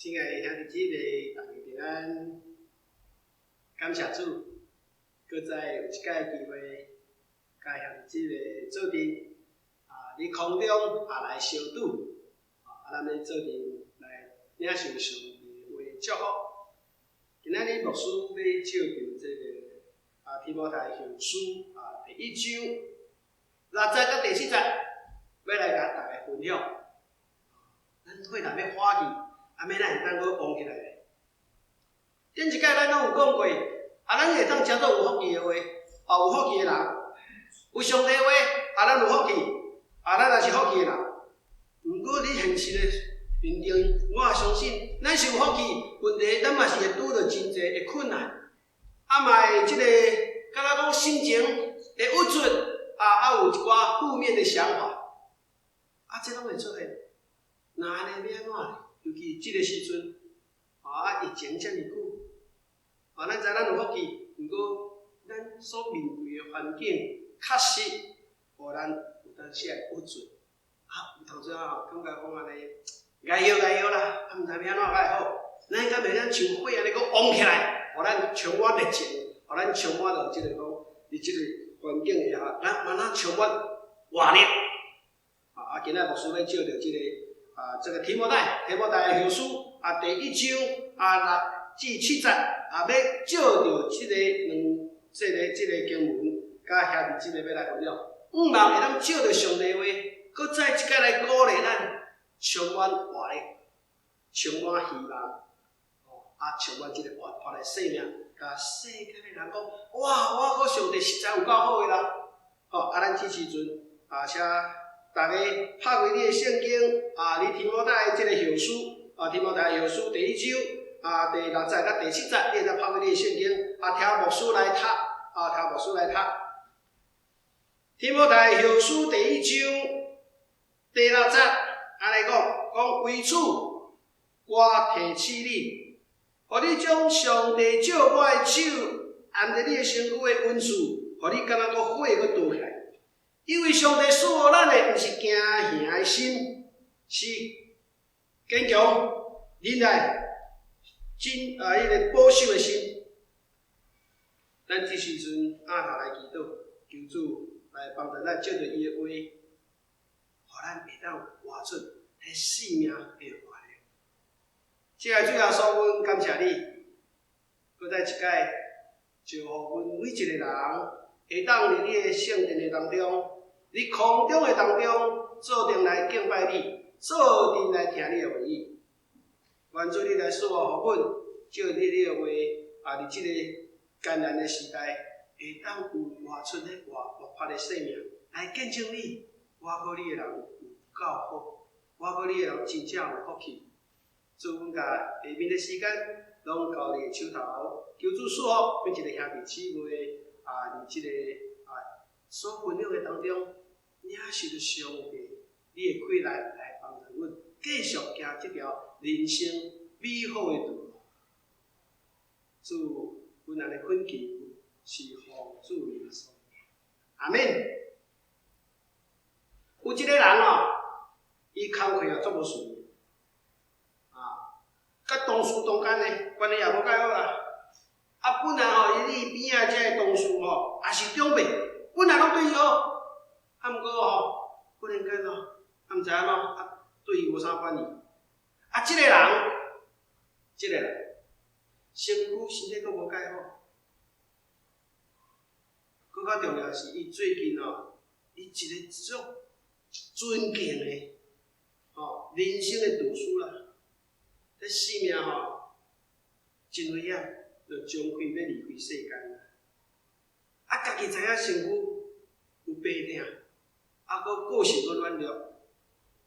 親愛的兄弟姊妹，大家平安，感謝主，閣再有一擺機會，佮兄弟姊妹做陣啊，佇空中啊來相拄，啊，咱欲做陣來領受上帝話祝福。今仔日牧師欲借著這個啊提摩太後書啊第一章六節佮第七節，欲來共大家分享。咱火若欲發起，啊，欲按怎會當閣旺起來咧？頂一擺咱攏有講過，啊，咱會當成做有福氣的話，啊，有福氣的人，有上帝話，啊，咱有福氣，啊，咱也是福氣的人。毋過佇現實的面頂，我也相信，咱是有福氣，問題咱嘛是會拄著真濟的困難，啊嘛會這個，敢若講心情會鬱卒，啊啊有一寡負面的想法，啊，這攏會出現。若按呢欲按怎咧？尤其這個時陣，啊，疫情遮爾久，啊，咱知咱有福氣，毋過咱所面對的環境確實，予咱有當時會鬱卒，啊，有當陣吼，感覺講按呢，𠢕搖𠢕搖啦，啊，毋知欲按怎較會好。咱敢袂當像火按呢閣旺起來，予咱充滿熱情，予咱充滿著這個講，佇這個環境下，咱嘛若充滿活力。啊，啊，今仔牧師欲借著這個。啊，這個提摩太，提摩太後書啊，第一章啊六至七節啊，欲借著這個兩這個這個經文，佮兄弟姊妹欲來分享。向望會當借著上帝話，閣再一擺來鼓勵咱，充滿活力，充滿希望，哦，啊，充滿這個活潑的生命，共世間的人講，哇，我閣上帝實在有夠好的啦！吼，啊，咱這時陣啊，請大家拍開你的聖經啊，佇提摩太這個後書啊，提摩太後書第一章啊，第六節佮第七節，你會當拍開你的聖經啊，聽牧師來讀啊，聽牧師來讀。提摩太後書第一章第六節，按呢講，講為此，我提醒你，予你將上帝借我的手按佇你的身軀的恩賜，予你敢若閣火閣著起來。因為上帝賜予咱的，毋是驚嚇的心，是堅強、忍耐、真啊，彼個保守的心。咱這時陣按頭來祈禱，求主來幫助咱，借著伊的話，予咱會當活出彼生命的活力。親愛的主耶穌，阮感謝你，閣再一擺，祝福阮每一個人，會當佇你的聖殿的當中，佇空中的當中，做陣來敬拜你，做陣來聽你的話語。願主你來賜福予阮，借你的話，啊，佇這個艱難的時代，會當有活出彼活活潑的生命，來見證你。我閣你的人有夠好，我閣你的人真正有福氣。主，阮共下面的時間，攏交你的手頭，求主賜福每一個兄弟姊妹啊，佇這個啊所分享的當中，領受著上帝你的氣力來幫助阮，繼續行這條人生美好的道路。主，阮按呢懇求，是奉主耶穌。阿們。有一個人哦，伊工課也足無順的，啊，佮同事中間呢關係也無蓋好啦。啊，本來吼，伊伊邊仔這個同事吼，也是長輩，本來攏對伊好，啊，毋過吼，忽然間吼，啊，毋知按怎，啊，對伊無啥歡喜。啊，這個人，這個人，身軀身體閣無蓋好，閣較重要是，伊最近吼，伊一個足尊敬的，吼，人生的導師啦，這性命吼，真危險，就將快欲離開世間啦。啊，家己知影身軀有病疼，啊，閣個性閣軟弱，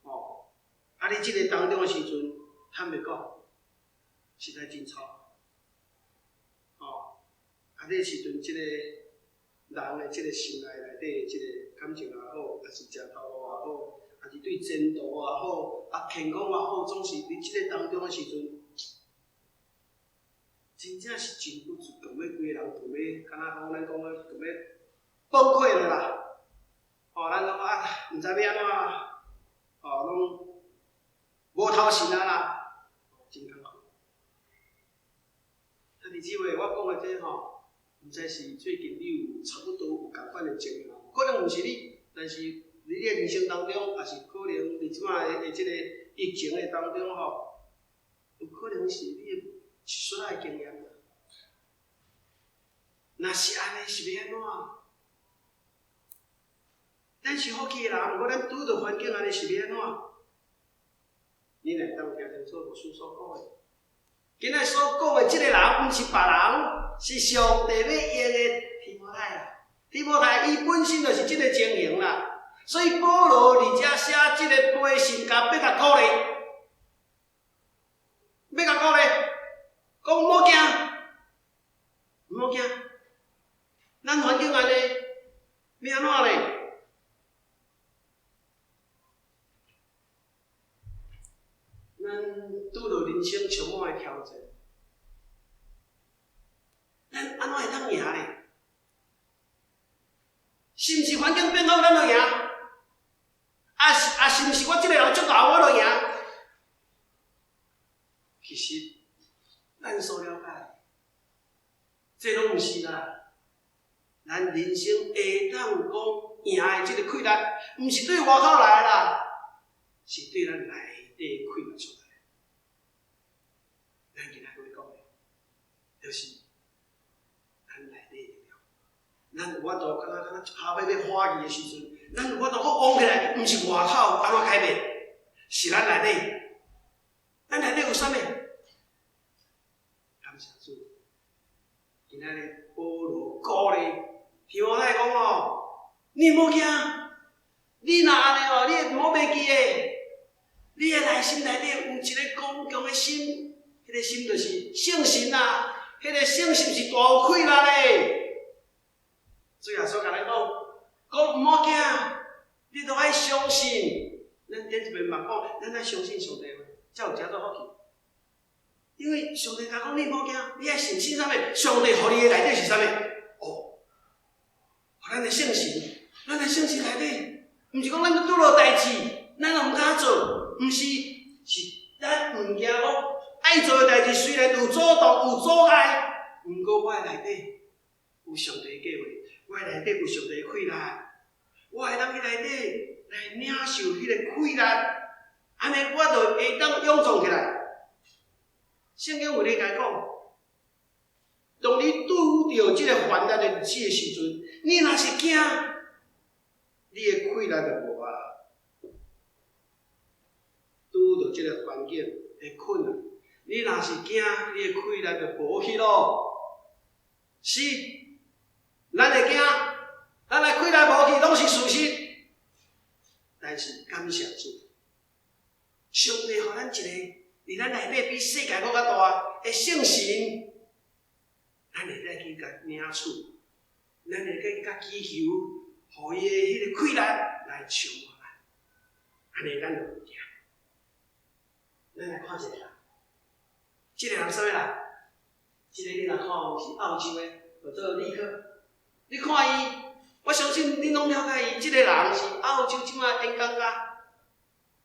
吼，啊，佇這個當中的時陣，坦白講，實在真慘，吼，啊，這時陣這個人的這個心內內底這個感情也好，抑是食頭路也好，抑是對前途也好，啊健康也好，總是佇這個當中的時陣，真正是真鬱卒，當欲規個人當欲，敢若講咱講的當欲崩潰了啦！吼，咱講啊，毋知欲按怎，吼，攏無頭神啊啦，真艱苦。姊妹，我講的這吼，毋知是最近你有差不多有仝款的經驗，可能毋是你，但是你的人生當中，也是可能佇這擺的這個疫情的當中吼，有可能是你的一撮仔的經驗。若是按呢，是欲按怎？咱是福氣的人，毋過咱拄著環境按呢是欲按怎？你若會當聽清楚牧師所講的，今仔所講的這个人，毋是別人，是上帝欲用的提摩太啦。提摩太伊本身就是這个情形啦，所以保羅佇遮寫這个批信，共欲共鼓勵，欲共鼓勵，講毋好驚，毋好驚，咱環境按呢，欲按怎咧？咱拄著人生充滿的挑戰，咱按怎會當贏咧？是毋是環境變好，咱就贏？啊是啊，是毋是我這个人足𠢕，我就贏？其實，咱所了解，這攏毋是啦。咱人生會當講贏的這个氣力，毋是對外口來的啦，是對咱內底氣力出來。咱今仔欲講的，就是咱內底力量。咱有法度，敢若敢若一拍欲發去的時陣，咱有法度閣旺起來，毋是外口按怎改變，是咱內底。咱內底有啥物？感謝主，今仔日保羅鼓勵提摩太講哦，你毋好驚，你若按呢哦，你會毋好袂記的，你的內心內底有一个剛強的心，彼个心就是聖神啊，彼个聖神是大有氣力的。主耶穌共咱講，講毋好驚，你著愛相信。咱頂一遍嘛講，咱愛相信上帝話，才有誠做福氣。因為上帝共講，你毋好驚，你愛相信啥物？上帝予你的內底是啥物？哦，予咱的聖神，咱的聖神內底，毋是講咱拄著代誌，咱就毋敢做，毋是，是咱毋驚講愛做的代誌雖然有阻擋、有阻礙，毋過我的內底有上帝的計劃，我的內底有上帝的氣力，我會當去內底來領受彼个氣力，按呢我就會當勇壯起來。聖經有咧共講，當你拄著這个患難的日子的時陣，你若是驚，你的氣力就無啊。拄著這个環境的困難，你若是驚，你的氣力就無去咯。是，咱會驚，咱的氣力無去，攏是事實。但是感謝主，上帝予咱一个佇咱內底比世界閣較大的聖神，咱會使去共領取，咱會去共祈求，予伊的彼個氣力來充滿咱，按呢咱就毋驚。咱來看一个人，這个人啥物人？這个你若看是澳洲的，叫做李克。你看伊，我相信恁攏了解伊。這个人是澳洲這擺演講家。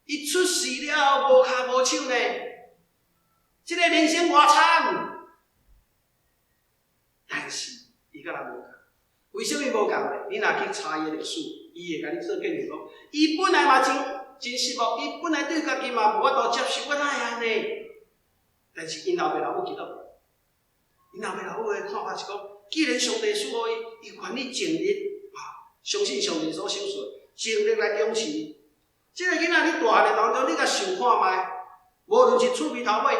伊出世了無跤無手呢，這个人生偌慘，但是伊佮人無仝。為啥物無仝呢？你若去查伊的歷史，伊會共你做見證講，伊本來嘛真真失望，伊本來對家己嘛無法度接受，我哪會按呢？但是𪜶老爸老母祈禱，𪜶老爸老母的看法是講，既然上帝賜予伊，伊願意盡力啊，相信上帝所賞賜，盡力來堅持。這个囡仔，你大漢的當中，你共想看覓？無論是趣味頭尾，抑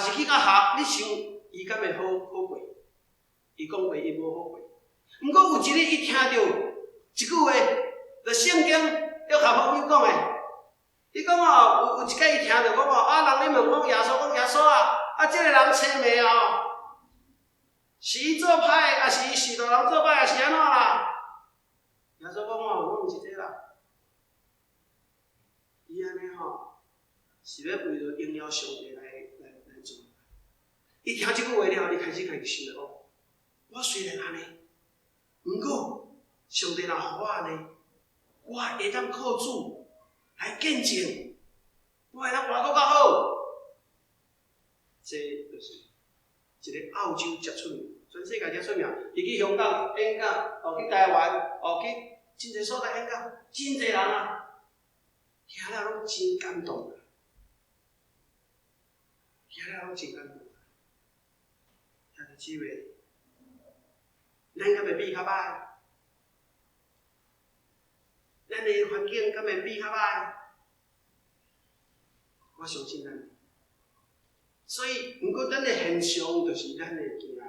是去到學，你想伊敢會好好過？伊講話伊無好過。毋過有一日，伊聽著一句話，就聖經約翰福音講的，伊講哦，有有一擺伊聽著講哦，啊，人咧問講耶穌講耶穌啊，啊，這个人青盲哦，是伊做歹，抑是伊序大人做歹，抑是按怎啦？耶穌講哦，攏毋是這啦。伊按呢吼，是欲為著榮耀上帝來來來做。伊聽這句話了後，伊開始家己想著講：我雖然按呢，毋過上帝若予我按呢，我會當靠主來見證，我會當活閣較好。這就是一个澳洲誠出名，全世界誠出名。伊去香港演講，哦去台灣，哦去真濟所在演講，真濟人啊，聽了攏真感動，聽了攏真感動。兄弟姊妹，咱敢會比較歹？咱的環境敢會比較歹？我相信咱。所以，毋過咱的現象就是咱會驚的。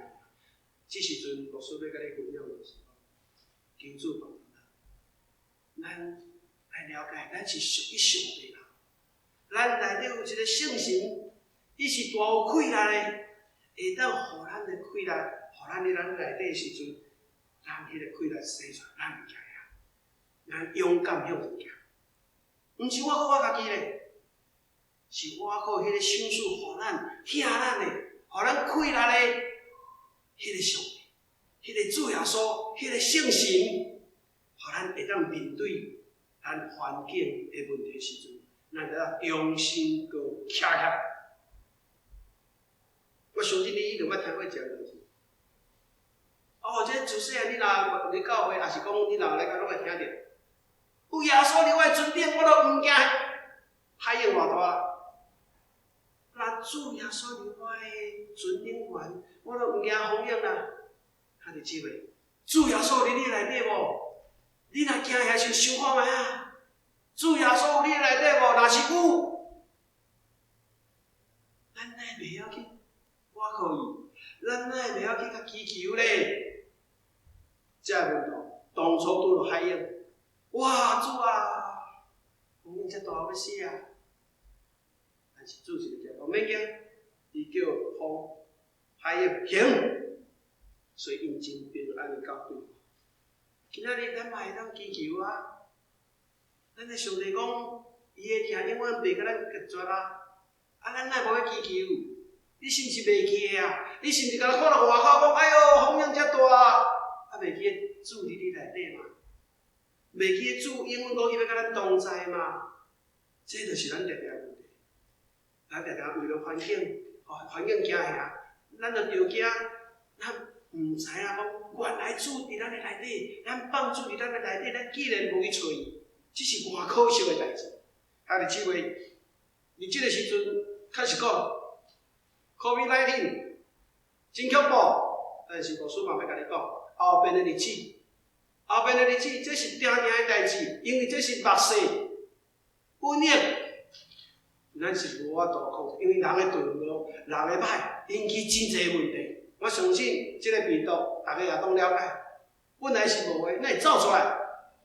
這時陣，牧師欲佮你分享就是講，求主幫助咱，咱來了解，咱是屬於上帝人。咱內底有一個聖神，伊是大有氣力的，會當予咱的氣力，予咱佇咱內底時陣，咱彼個氣力生出來，咱毋驚啊，咱勇敢向前行。毋是我靠我家己咧。是倚靠彼個賞賜予咱、疼咱的、予咱氣力的，彼個上帝，彼個主耶穌，彼個聖神，予咱會當面對咱環境的問題時陣，咱會當重新閣徛起來。我相信你一定捌聽過一項代誌。哦，這自細漢你若佇教會，抑是講你若來講，攏會聽著。有耶穌佇我的船頂，我都毋驚海湧偌大。若主耶穌佇我的船頂懸，我都毋驚風湧啦。兄弟姊妹，主耶穌佇你內底無？你若驚遐時想看覓啊？主耶穌佇你內底無？若是有，咱哪會袂曉去倚靠伊？咱哪會袂曉去共祈求咧？這個門徒當初拄著海湧，哇！主啊，風湧遮大，欲死啊！但是主一個講，免驚，伊叫風海湧停，所以𪜶真平安的到對。今仔日咱嘛會當祈求啊！咱的上帝講，伊的疼永遠袂共咱隔絕啊！啊，咱哪會無欲祈求？你是毋是袂記的啊？你是毋是干焦看著外口講，哎喲，風湧遮大，啊，袂記得主佇你內底嘛？袂記得主永遠講伊欲佮咱同在嘛？這就是咱定定問題。咱定定為著環境，吼環境驚嚇，咱就著驚，咱毋知影講，原來主佇咱的內底，咱放主佇咱的內底，咱竟然無去揣伊，這是偌可惜的代誌。兄弟姊妹，佇這個時陣，確實講，COVID-19 真恐怖，但是牧師嘛欲共你講，後邊的日子，後邊的日子，這是定定的代誌，因為這是末世瘟疫，咱是無法度控制，因為人的墮落，人的歹，引起真濟問題。我相信這個病毒，大家也攏了解。本來是無的，哪會走出來？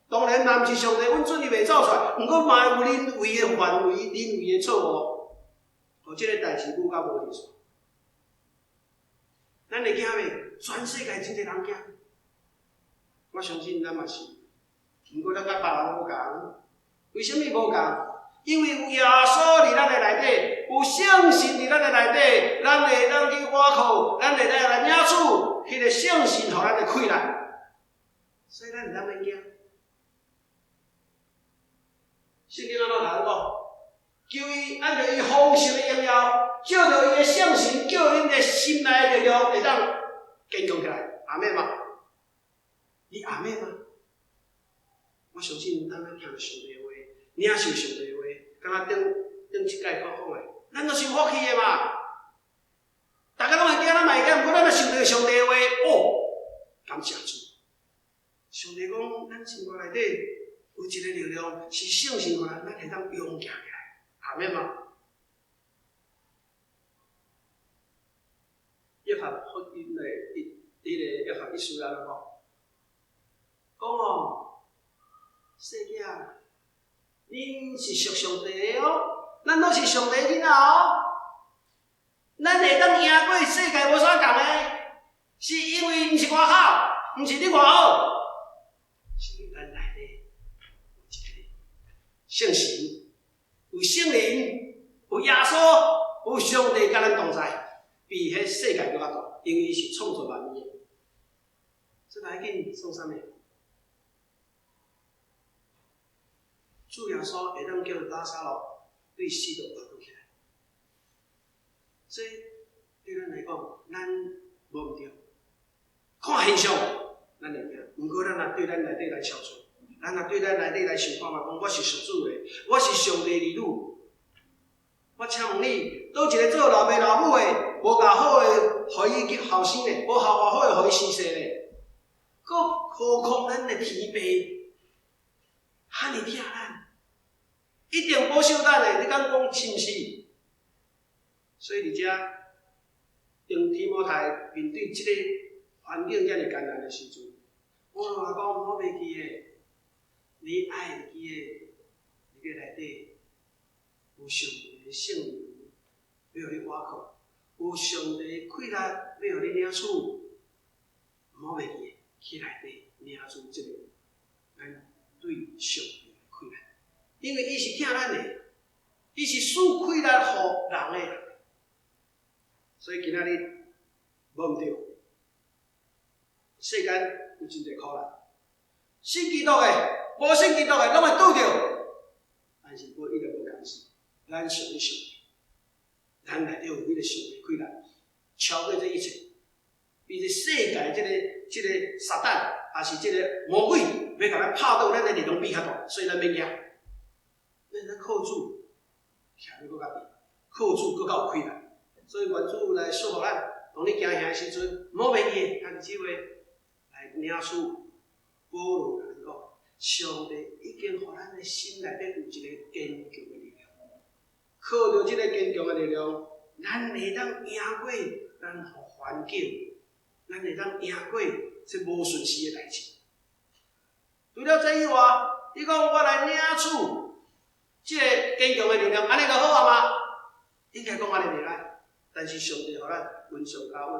當然，若毋是上帝允准伊袂走出來，毋過嘛有人為的範圍、人為的錯誤，予這個代誌愈較無秩序。咱會驚袂？全世界真濟人驚。我相信咱嘛是，毋過咱佮別人無仝。為啥物無仝？因為有耶穌佇咱的內底，有聖神佇咱的內底，咱會當去倚靠，咱會當來領取彼個聖神予咱的氣力，所以咱毋通免驚。聖經按怎共咱講？求伊按著伊豐盛的榮耀，藉著伊的聖神，叫恁的心內的力量會當堅強起來。阿們嗎？你阿們嗎？我相信咱愛聽著上帝話，領受上帝話，敢若頂頂一擺講講的，咱都是有福氣的嘛。逐家攏會驚，咱嘛會驚，毋過咱若受著上帝話，哦，感謝主。上帝講，咱心肝內底有一個力量，是聖神予咱，咱會當勇行起來。阿們嗎？約翰福音的一，彼個約翰一書按怎講？講哦，細囝，恁是屬上帝的哦，咱攏是上帝囡仔哦，咱會當贏過世界無相仝的，是因為毋是偌好，毋是你偌好，是因為咱內底有一個聖神，有聖靈，有耶穌，有上帝佮咱同在，比彼世界閣較大，因為伊是創造萬物的。這來緊創啥物？主耶穌會當叫拉撒路對死就活過起來，所以對咱來講，咱無毋對。看現象，咱會驚。毋過咱若對咱內底來超出，咱若對咱內底來想看覓，講我是屬主的，我是上帝兒女。我請問你，佗一個做老爸老母的，無共好的，予伊去後生的，無孝好的，予伊生細咧，閣何況咱的天父，遐爾疼咱，一定保守咱的，你敢講是毋是？所以佇遮，當提摩太面對這個環境遮爾艱難的時陣，保羅講我袂記的，你愛會記的，你內底有上帝的聖靈欲予你倚靠，有上帝的氣力欲予你領取，毋好袂記的，去內底領取這個咱對上帝的氣力，因為伊是疼咱的，伊是賜氣力予人的，所以今仔日無毋對，世間有真濟苦難，信基督的、無信基督的，攏會拄著，但是無伊就無共事，咱屬於上帝，咱內底有彼個上帝氣力，超過這一切，比這世界這個撒旦，抑是這個魔鬼，欲共咱拍倒，咱的力量比較大，所以咱免驚。咱靠主，徛得閣較直，靠主閣較有氣力。所以願主來祝福咱，當你行行的時陣，毋好袂記，趁機會來領取保羅共咱講，上帝已經予咱的心內底有一個堅強的力量，靠著這個堅強的力量，咱會當贏過咱環境，咱會當贏過這無順時的代誌。除了這以外，你講我來領取這個堅強的力量，按呢就好啊嗎？應該講按呢袂歹，但是上帝予咱恩上加恩，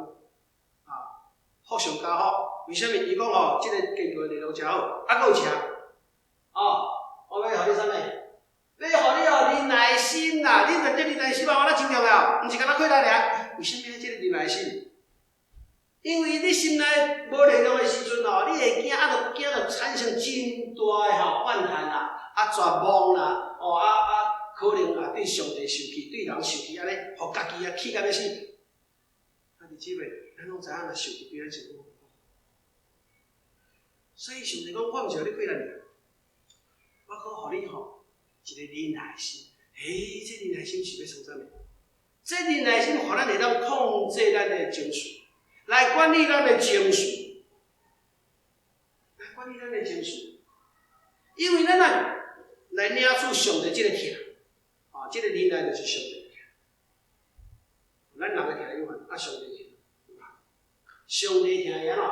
啊，福上加福。為啥物？伊講吼，這個堅強的力量誠好，啊，閣有啥？哦，我欲予你啥物？欲予你哦，忍耐心啦！你認得忍耐心嗎？我那真重要，毋是干焦氣力爾。為啥物這個忍耐心？因為你心內無力量的時陣吼，你會驚，啊，就驚就產生真大的吼怨恨啦，啊絕望啦，哦啊啊，可能啊對上帝受氣，對人受氣，按呢，予家己啊氣甲欲死。啊，弟姊妹，咱攏知影，若受氣對咱是無好。所以上帝講，我毋是予你氣力爾，我閣予你吼一個忍耐心。欸，這忍耐心是欲創啥物？這忍耐心予咱會當控制咱的情緒，來管理咱的情緒，來管理咱的情緒。因為咱若來領取上帝這個疼，啊，這個忍耐就是上帝的疼。咱人的疼有限，啊，上帝疼有限。上帝疼會按怎？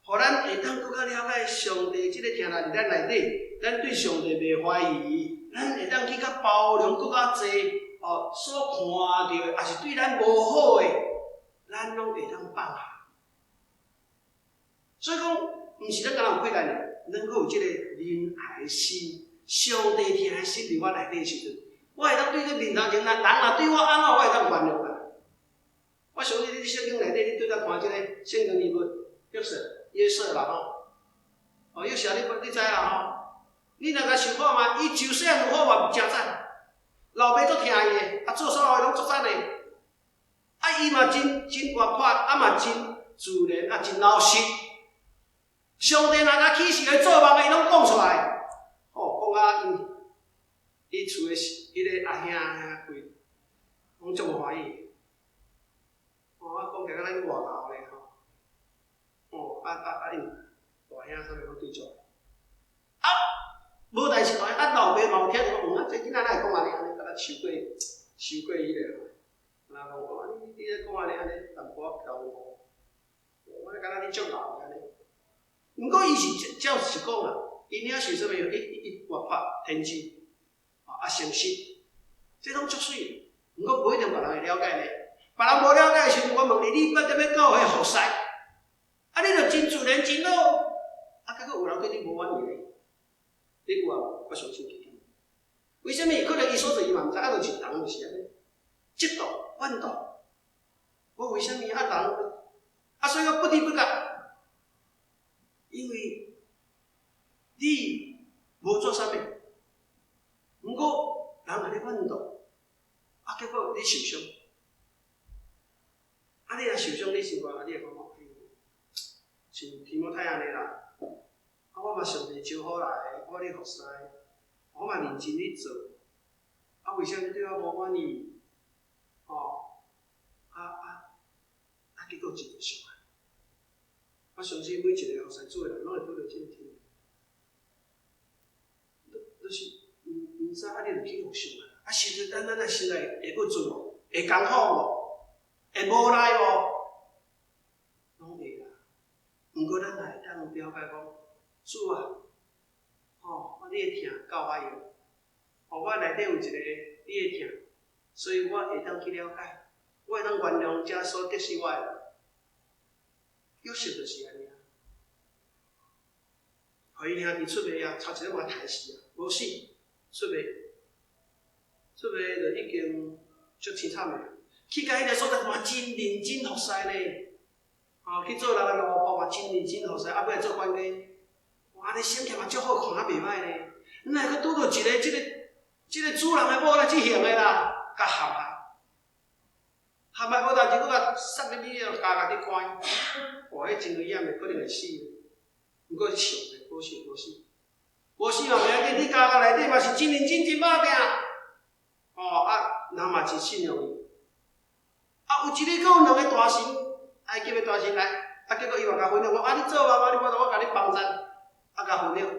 予咱會當閣較了解上帝這個疼力佇咱內底，咱對上帝袂懷疑，咱會當去較包容閣較濟哦，所看著的，抑是對咱無好的，咱攏會當放下。所以講，毋是咱干焦有氣力爾，咱閣有這個仁愛心，上帝疼的心佇我內底的時陣，我會當對這面頭前，人若對我按怎，我會當原諒人。我相信你佇聖經內底，你拄才看這個聖經人物，約瑟、約瑟啦吼，哦，約瑟你你知啦吼？你若共想看覓，伊自細漢就好嘛，誠讚，老爸足疼伊的，啊做啥話攏足讚的，啊伊嘛真真活潑，啊嘛真自然，啊真老實。上帝若共啟示伊做夢的，伊攏講出來。吼，講啊𪜶伊厝的彼個阿兄遐規，攏足無歡喜。哦，啊講起來敢若𪜶外口咧吼。哦，啊啊啊！𪜶大兄啥物攏對做。啊，無代誌大兄，啊老爸嘛有聽著講，啊這囡仔哪會講按呢按呢，敢若受過受過彼個吼。若講哦，你你咧講按呢按呢，淡薄仔教我。我敢若你足老按呢。毋過伊是照實講啊，伊領受啥物？伊伊活潑天真，啊誠實，這攏足媠。毋過無一定別人會了解呢。別人無了解的時陣，我問你，你捌踮咧教會服侍？啊，你著真自然真好，啊，結果有人對你無滿意咧？你有啊無？我相信其實。為啥物？可能伊所做伊嘛毋知，啊，就是人就是按呢，嫉妒、怨妒。我為啥物啊人？啊，所以我不知不覺，因為你無做啥物，毋過人按呢怨妒，啊，結果你受傷。你若受傷，你心肝，你會感覺哎喲，像提摩太按呢啦。啊，我嘛上帝招呼來，我咧服侍，我嘛認真咧做。啊，為啥你對我無滿意？吼，啊啊啊！結果真濟傷害。我相信每一個服侍主的人，攏會拄著這個天。就是毋知啊，你就去予傷害。啊，實際咱若心內會鬱卒無？會艱苦無？會無奈無？攏會啦。毋過咱會當了解講，主啊，吼，我你的疼夠我用，吼，我內底有一個你的疼，所以我會當去了解，我會當原諒這所得失我的人。約瑟就是按呢啊，予伊兄弟出賣啊，頭一個嘛刣死啊，無死，出賣，出賣就已經足凄慘的。去到彼個所在嘛，真認真服侍呢，吼，去做人的奴僕嘛，真認真服侍，啊，尾仔做管家，哇，按呢升起嘛足好，看啊袂䆀呢。哪會閣拄著一個這個主人的某來這型的啦，共陷害，陷害無代誌，閣共送入去監獄去關。哇，彼真危險的，可能會死。毋過是上帝保守，無死，無死嘛袂要緊。佇監獄內底嘛是真認真真拍拼。哦啊，人嘛真信任伊。啊，有一日閣有兩个大臣，埃及的大臣來，啊，結果伊嘛共分享講，啊，你做啊嘛，你無我共你幫贊，啊，共分享，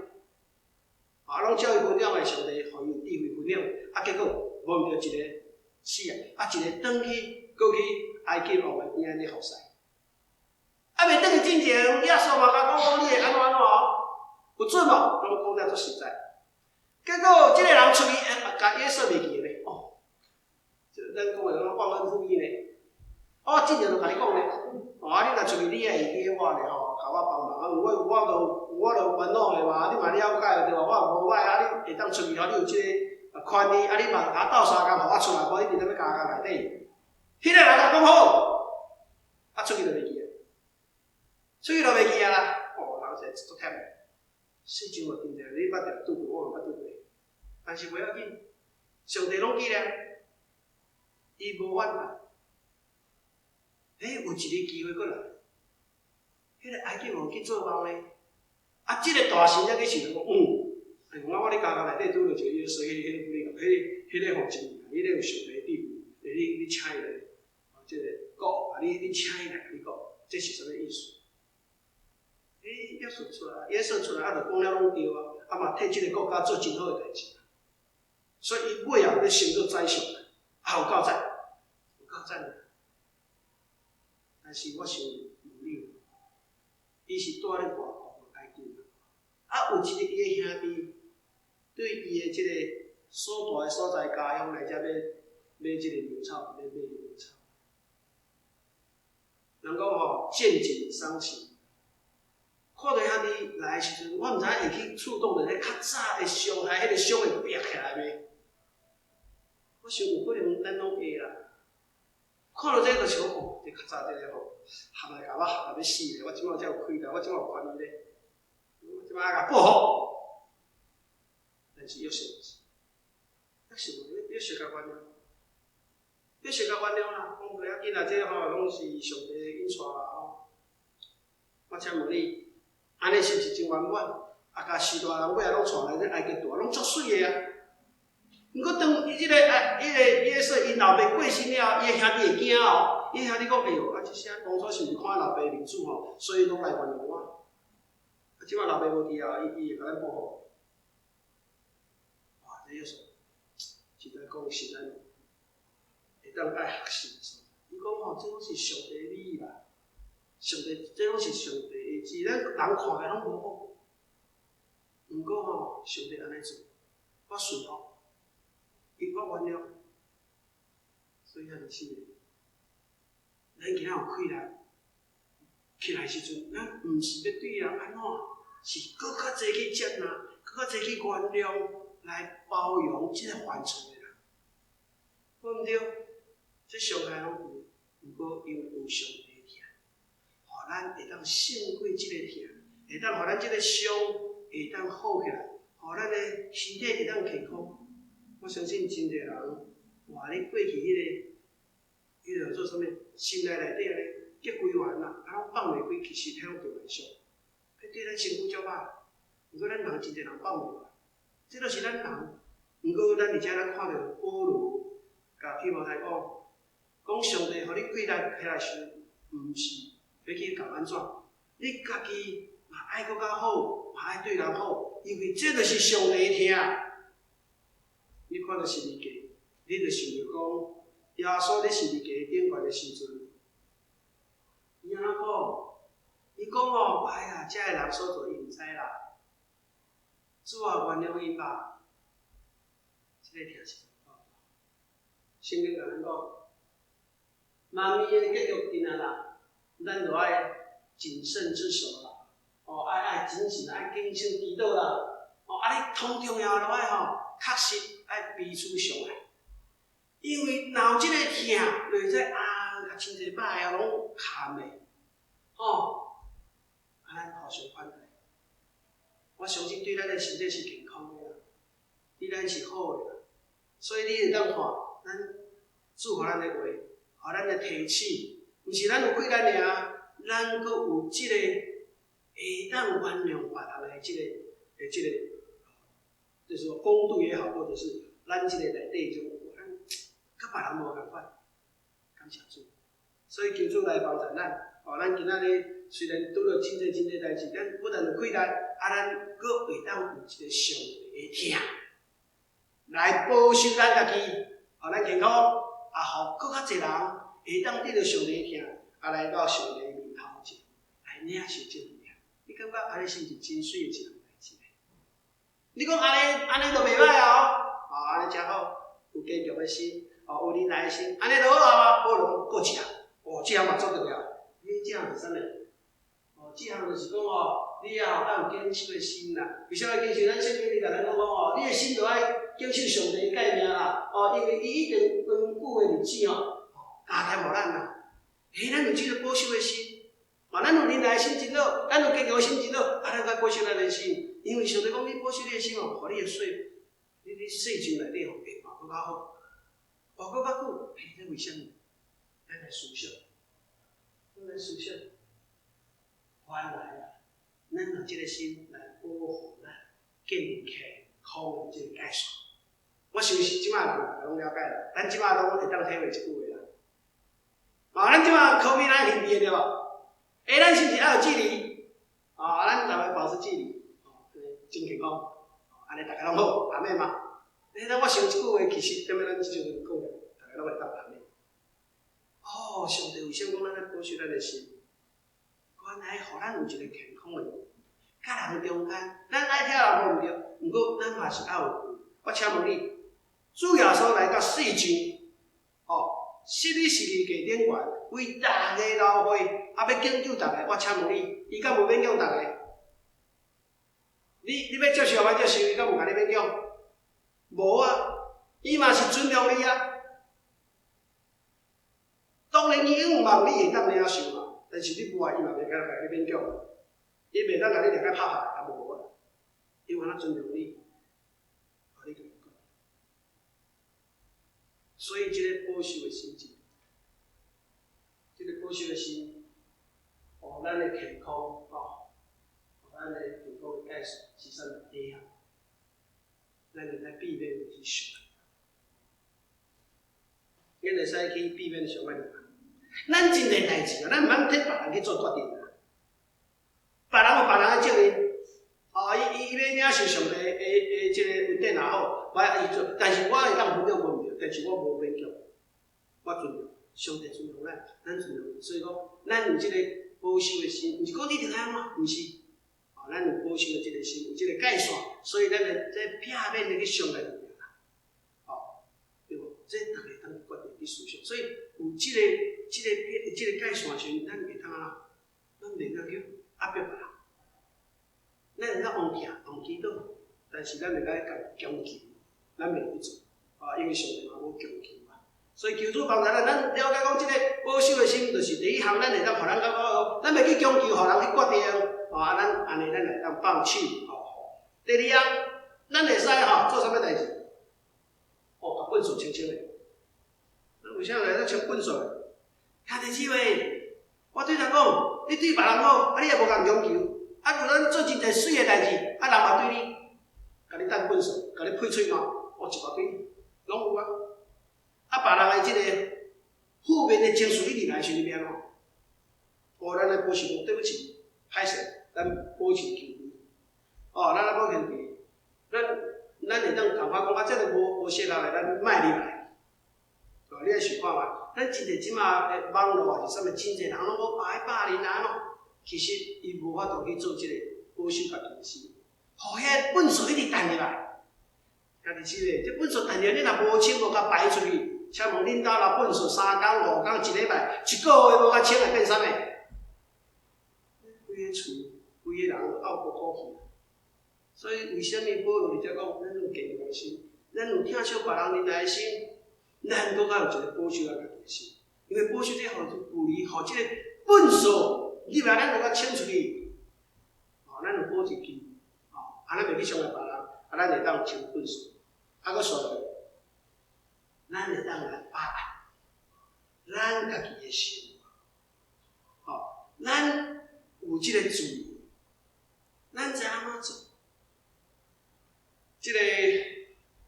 啊，攏照伊分享的，上帝予伊有智慧分享，啊，結果無毋著一个死啊，啊，一个轉去，閣去埃及王的邊仔咧服侍。啊，未轉去進前，耶穌嘛共講講，你會按怎按怎哦？有準無？攏講了足實在。結果這个人出去，共約瑟袂記咧，哦，這咱講的講忘恩負義呢。我之前就共你講咧，哦，啊，你若出去，你愛會記我咧吼，共我幫忙啊，我我都我都煩惱的嘛，你嘛了解對無？我無歹啊，你會當出去吼，你有這个權利，啊，你嘛共我鬥相共，予我出來，無你佇咧欲監獄內底。彼个人共講好，啊，出去就袂記啊，出去就袂記啊啦。哦，人真足忝，世上嘛真濟，你捌著拄過，我嘛捌拄過，但是袂要緊，上帝攏記咧，伊無反叛。欸，有一个機會閣來，彼个埃及王去做夢咧，啊，這个大臣才去想講，哎，我佇監獄內底拄著一个約瑟，彼个吼真厲害，彼个有上帝智慧，你請伊來，哦，這个國王啊，你請伊來共你講，這是啥物意思？欸，約瑟出來，約瑟出來，啊，就講了攏對啊，啊嘛替這个國家做真好的代誌，所以伊尾後欲升做宰相，啊，有夠讚，有夠讚。但是我想問你，伊是住咧外國埃及，啊，有一日伊的兄弟對伊的這个所住的所在家鄉來遮欲買這個牛草，欲買牛草。人講吼，見景傷情。看著兄弟來的時陣，我毋知影會去觸動著彼較早的傷害，彼个傷會煏起來袂？我想有可能咱攏會啦。看著這个就是講，哦，這較早這个吼，陷來共我陷到欲死咧，我這擺才有氣力，我這擺有權利咧，我這擺愛共報復。但是約瑟毋是，約瑟無，約瑟共原諒，約瑟共原諒啦，講袂要緊啦，這吼攏是上帝引帶啦吼。我請問你，按呢是毋是真圓滿？啊，共序大人尾仔攏帶來這埃及大，攏足媠的啊。毋過當伊這個啊，彼個約瑟𪜶老爸過身了，伊的兄弟會驚哦。伊兄弟講：哎喲，啊，這聲當初是毋是看老爸面子吼，所以攏來原諒我。啊，這擺老爸無佇啊，伊會共咱報復。哇，這約瑟，實在講是咱會當愛學習的所在。伊講吼，這攏是上帝的美意啦，上帝，這攏是上帝的旨意，咱人看來攏無好。毋過吼，上帝按呢做，我順服。伊我原諒，所以遐爾死的。咱今仔有氣力起來時陣，咱毋是欲對人按怎，是閣較濟去接納，閣較濟去原諒，來包容這个犯錯的人。對毋對？這傷害攏有，毋過因為有上帝疼，予咱會當勝過這个疼，會當予咱這个傷會當好起來，予咱的身體會當健康。我相信真濟人，哇！你過去彼个，彼个叫做啥物？心內內底按呢，激规环啦，啊攏放袂開，其實彼攏開玩笑，彼對咱身軀足歹。毋過咱人真濟人放袂落，這都是咱人。毋過咱佇遮咱看著保羅共提摩太講，講上帝予你氣力起來時，毋是欲去共按怎，你家己嘛愛閣較好，嘛愛對人好，因為這就是上帝疼。你看著十字架，你就想著講，耶穌佇十字架頂懸的時陣，伊按怎講？伊講哦，哎呀，遮的人所做伊毋知啦，主啊，原諒𪜶吧。這個疼是夠大。聖經共咱講，萬物的結局近啊啦，咱就愛謹慎自守啦，哦，愛謹慎，愛謹慎祈禱啦，哦，啊，你通重要的愛吼，確實愛彼此相愛，因為若有這個疼，就會使啊，共真濟擺啊攏含的，吼，啊，咱互相款待，我相信對咱的身體是健康的啦，對咱是好的啦，所以你會當看，咱主予咱的話，予咱的提醒，毋是咱有氣力爾，咱閣有這個會當原諒別人的這個，就是說風度也好，或者是咱這個內底這種，咱佮別人無仝款，感謝主。所以求主來幫助咱，哦，咱今仔日雖然拄著真濟真濟代誌，咱不但有氣力，啊，咱閣會當有一個上帝的疼，來保守咱家己，予咱健康，啊，予閣較濟人會當得著上帝的疼，啊，來到上帝面頭前來領受這份疼。你感覺按呢是毋是真媠的一項代誌呢？你講按呢按呢就袂䆀哦，哦，按呢誠好，有堅強的心，哦，有忍耐的心，按呢就好啊，無論閣一項，哦，這項嘛足重要。你這項是啥物？哦，這項就是講哦，你也愛有謹守的心啦。為啥物謹守？咱聖經裡共咱講講哦，你的心就愛謹守上帝的誡命啦。哦，因為伊一定長久的日子哦，加添予咱啦。欸，咱有這個保守的心，哦，咱有忍耐的心真好，咱有堅強的心真好，啊，咱愛保守咱的心，因為上帝講你保守你的心哦，予你的歲，你世上內底吼會活閣較好，活閣較久。欸，這為啥物？咱來思想，咱來思想，原來啊，咱用這個心來保護咱建立健康的這個界線。我相信這擺大家攏了解啦，咱這擺攏會當體會這句話啦。啊，咱這擺 COVID-19 對無？欸，咱是毋是愛有距離？啊，咱逐个保持距離，哦，真健康，按呢逐家攏好，阿們嘛。欸，那我想這句話其實，踮咧咱這種講，逐家攏會當阿們。哦，上帝為啥物講咱愛保守咱的心？原來予咱有一個健康的，佮人中間，咱愛疼人無毋對，毋過咱嘛是愛有。我請問你，主耶穌來到世上，哦，設佇十字架頂懸，為逐个流血，啊，欲拯救逐个。我請問你，伊敢無勉強逐个？你欲接受欲接受，伊敢有共你勉強？無啊，伊嘛是尊重你啊。當然，伊向望你會當領受嘛，但是你無愛，伊嘛袂當共你勉強。伊袂當共你掠甲拍拍，也無啊。伊有怎尊重你，予你家己決定。所以，這個保守的心情，這個保守的心，予咱的健康，吼，予咱的健康的界線是啥物底啊？咱會使避免去傷害。咱會使去避免傷害人。咱真濟代誌啊，咱毋通替別人去做決定啊。別人有別人的責任，哦，伊欲領受上帝的這個恩典也好，我愛伊做，但是我會當分享無毋對，但是我無勉強，我尊重上帝尊重咱，咱尊重伊，所以講，咱有這個保守的心，毋是講你一定愛按怎，毋是，哦，咱有保守的這個心，有這個界線，所以咱會這避免的去傷害人啦，哦，對無？這逐个會當決定去思想，所以有這個界線時陣，咱會當按怎？咱袂當去壓迫別人，咱會當往疼、往祈禱，但是咱袂使共強求，咱袂去做，啊，因為上帝嘛無強求啊。所以求主幫助咱，咱了解講這個保守的心，就是第一項，咱會當予咱感覺講，咱袂去強求予人去決定，啊，咱按呢咱會當放手，吼。第二項，咱會使吼做啥物代誌？哦，共糞掃清清的。咱為啥來咧清糞掃？兄弟姊妹，我對人講，你對別人好，啊你也無共強求，啊有咱做真濟媠的代誌，啊人嘛對你，共你擲糞埽，共你呸喙瀾，哦一大堆，攏有啊。啊，別人的這个負面的情緒你入來時，你欲按怎？哦，咱來保持講對不起，歹勢，咱保持謙卑。哦，咱來保持謙卑，咱咱會當感覺講啊，這个無無適合的，咱莫入來。哦，你愛想看覓，咱真濟這馬的網路啊，是啥物，真濟人攏講啊，彼霸凌啊按怎，其實伊無法度去做這个保守家己的心，予彼糞埽一直彈入來。家己知咧，這糞埽彈入來，你若無清無共排出去，請問恁兜若糞埽3工、5工、一禮拜、一個月無共清，會變啥物？規个厝、規個人漚糊糊去。所以為啥物保羅佇遮講，咱有堅強的心，咱有疼惜別人忍耐的心，咱閣較有一個保守咱家己的心。因為保守這予距離，予這个糞埽入來，咱能夠清出去。哦，咱有保持距離，哦，啊，咱袂去傷害別人，啊，咱會當清糞埽。啊，閣煞落，咱會當來把握咱家己的生活，哦，咱有這个自由，咱知按怎做。這个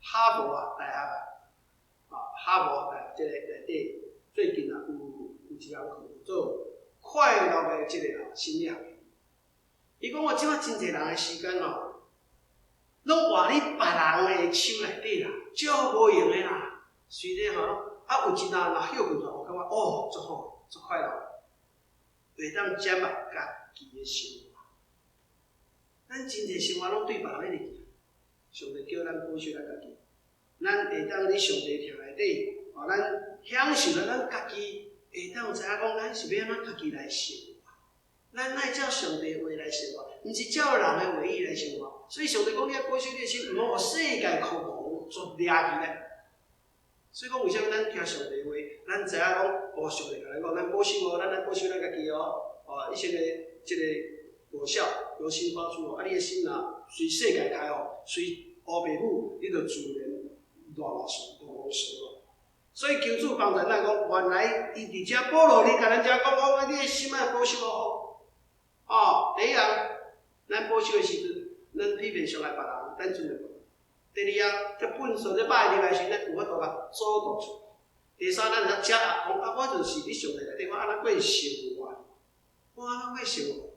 哈佛啊大學啊，啊哈佛大學這个內底最近啊有有一人去做快樂的這个啊心理學。伊講我這馬真濟人的時間哦，攏活佇別人的手內底啦，足無閒的啦。雖然吼，啊有一陣若歇睏轉，我感覺哦，足好，足快樂，會當掌握家己的生活。咱真濟生活攏對別人咧行。上帝叫咱保守咱家己，咱會當佇上帝疼內底，哦，咱享受咱咱家己會當知影講，咱是欲按怎家己來生活。咱愛照上帝話來生活，毋是照人的話語來生活。所以上帝講，你愛保守你的心，毋好予世界渴望做掠去咧。所以講，為啥物咱聽上帝話，咱知影講，哦，上帝共咱講，咱保守哦，咱愛保守咱家己哦，哦，一些个這个果效由心發出哦，啊，你的心若隨世界開哦，隨烏爸母，你就自然亂亂順，亂亂順咯。所以求主幫助咱講，原來伊佇遮保羅，你共咱遮講講，你的心愛保守好。哦，第一項，咱保守的時陣，咱避免傷害別人，咱盡量。第二項，這糞埽這歹入來時，咱有法度共阻擋出。第三，咱會當掌握講啊，我就是佇上帝內底，我按怎過生活？我按怎過生活？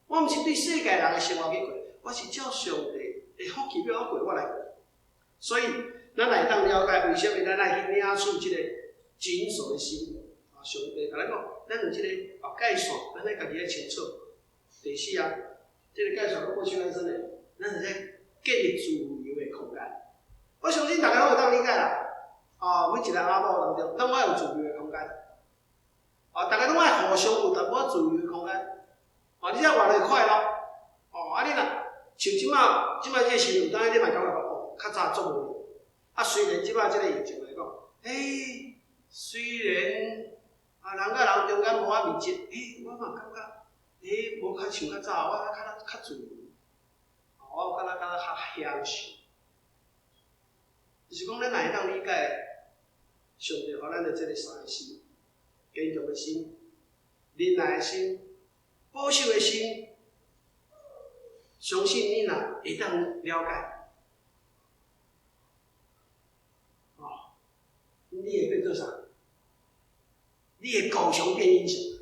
我毋是對世界人的生活去過，我是照上帝的福氣欲我過，我來過。所以，咱會當了解為啥物咱愛去領取這個謹守的心。啊，上帝共咱講，咱有這个啊界線，咱愛家己愛清楚。第四啊，這个界線閣保守咱啥呢？咱會使建立自由的空間。我相信大家攏會當理解啦。啊，每一个阿某當中，攏愛有自由的空間。啊，逐家攏愛互相有淡薄仔自由的空間。啊，你才活得快樂。哦，啊，你若像這馬這馬這個時陣，有當你嘛會感覺講，哦，較早足無閒。啊，雖然這馬這個疫情來講，欸，雖然啊人佮人中間無遐密集，欸，我嘛感覺，欸，無較像較早，我較較自由，我感覺較較享受。就是講，咱若會當理解上帝予咱的這个三个心：堅強的心、忍耐的心、保守的心。相信你若會當了解，哦，你會變做啥？你會高雄變英雄，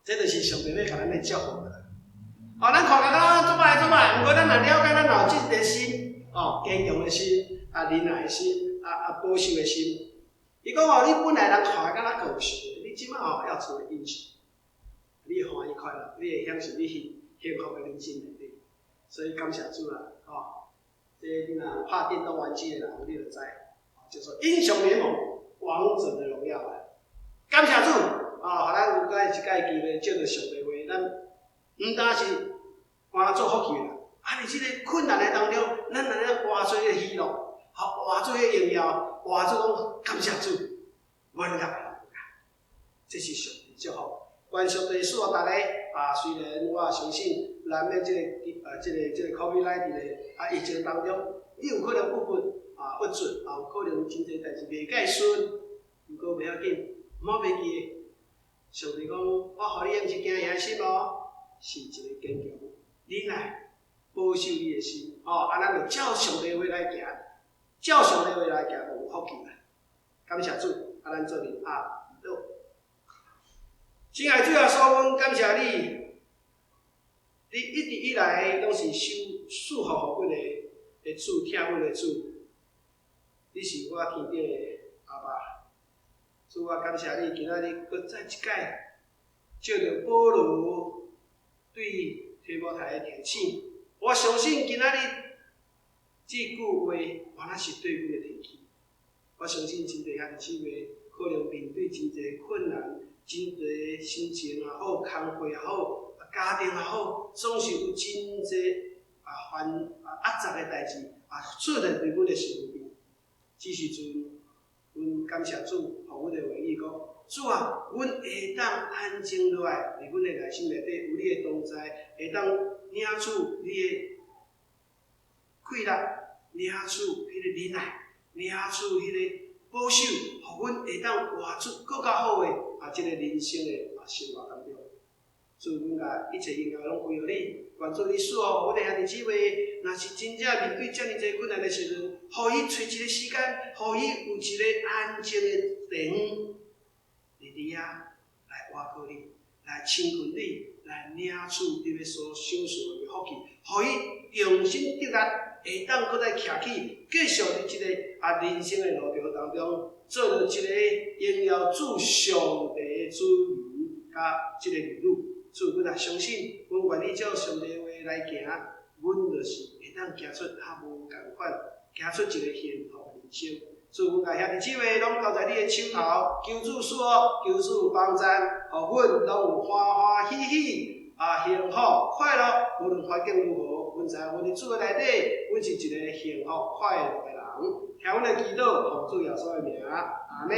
這就是上帝欲共咱的祝福啦。哦，咱看起來足歹足歹，毋過咱若了解，咱若有這个心，哦，堅強的心，啊，忍耐的心，啊啊，保守的心。伊講哦，你本來人看來敢若高雄的，你這馬哦要成為英雄，你會歡喜快樂，你會享受你幸幸福的人生內底。所以感謝主啦，吼！這你若拍電動玩具的人，你就知，叫做英雄聯盟、王者的榮耀啊！感謝主，啊，予咱有閣一擺機會，藉著上帝話，咱毋單是換做福氣啦，啊，佇這个困難的當中，咱會當活出彼个喜樂，好活出彼个榮耀，活出講感謝主，阮較會這是上帝祝福。願上帝賜福大家啊！雖然我相信，咱的這个呃，這个這个 COVID-19 的啊疫情當中，你有可能鬱鬱啊鬱卒，啊有可能真濟代誌袂蓋順，毋過袂要緊，毋好袂記，上帝講，我予你的毋是驚嚇的心哦，是一个堅強、忍耐、保守你的心。哦，啊，咱就照上帝話來行，照上帝話來行，就有福氣啦。感謝主，啊，咱做陣啊，祈禱。親愛主耶穌，阮感謝你，你一直以來攏是賜福予阮的主，疼阮的主。你是我天頂的阿爸，主，我感謝你，今仔日閣再一擺借著保羅對提摩太的提醒，我相信今仔日這句話原來是對阮的提醒。我相信真濟兄弟姊妹可能面對真濟困難，真濟心情也好，工課也好，家庭也好，總是有真濟啊煩啊壓雜的代誌啊出現佇阮的身邊。這時陣，阮感謝主，予阮的話語講：主啊，阮會當安靜落來，佇阮的內心內底有你的同在，會當領取你的氣力，領取彼个忍耐，領取彼个保守，予阮會當活出閣較好的啊，這个人生的啊生活當中。主，阮共一切榮耀攏歸予你，願主你賜福阮的兄弟姊妹，若是真正面對遮爾濟困難的時陣，予伊揣一个時間，予伊有一個安靜的地方，佇佇遐來倚靠你，來親近你，來領取你欲所賞賜的福氣，予伊重新得力，會當閣再徛起，繼續佇這個啊人生的路途當中，做著一个榮耀主上帝的子民，佮這个兒女。主，阮也相信，阮願意照上帝話來行，阮就是會當行出較無仝款，行出一个幸福的人生。主，阮共兄弟姊妹攏交在你的手頭，求主賜福，求主幫贊，予阮攏有歡歡喜喜啊，幸福快樂。無論環境如何，阮知影阮佇主的內底，阮是一个幸福快樂的人。聽阮的祈禱，奉主耶穌的名，阿們。